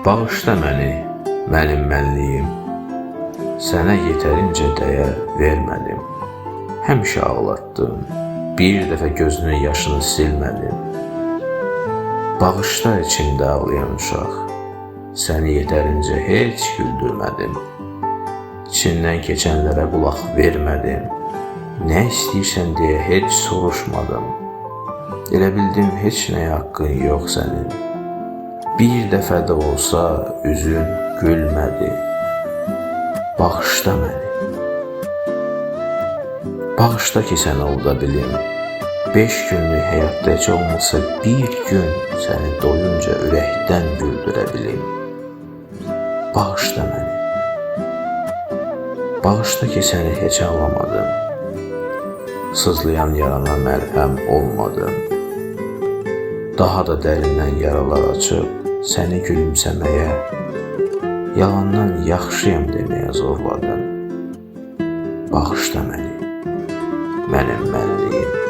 Bağışla məni, mənim mənliyim. Sənə yetərincə dəyər vermədim. Həmişə ağlatdım. Bir dəfə gözünün yaşını silmədim. Bağışla içimdə ağlayan uşaq. Səni yetərincə heç güldürmədim. İçindən keçənlərə qulaq vermədim. Nə istəyirsən deyə heç soruşmadım. Elə bildim heç nəyə haqqın yox sənin. Bir dəfə də olsa üzün gülmədi. Bağışla məni. Bağışla ki səni unuda bilim. 5 günlük həyatda heç olmasa bir gün səni doyunca ürəkdən güldürə bilim. Bağışla məni. Bağışla ki səni heç anlamadım. Sızlayan yarana məlhəm olmadım. Daha da dərindən yaralar açıb səni gülümsəməyə, yalandan yaxşıyam deməyə zorladım. Bağışla məni, mənim mənliyim.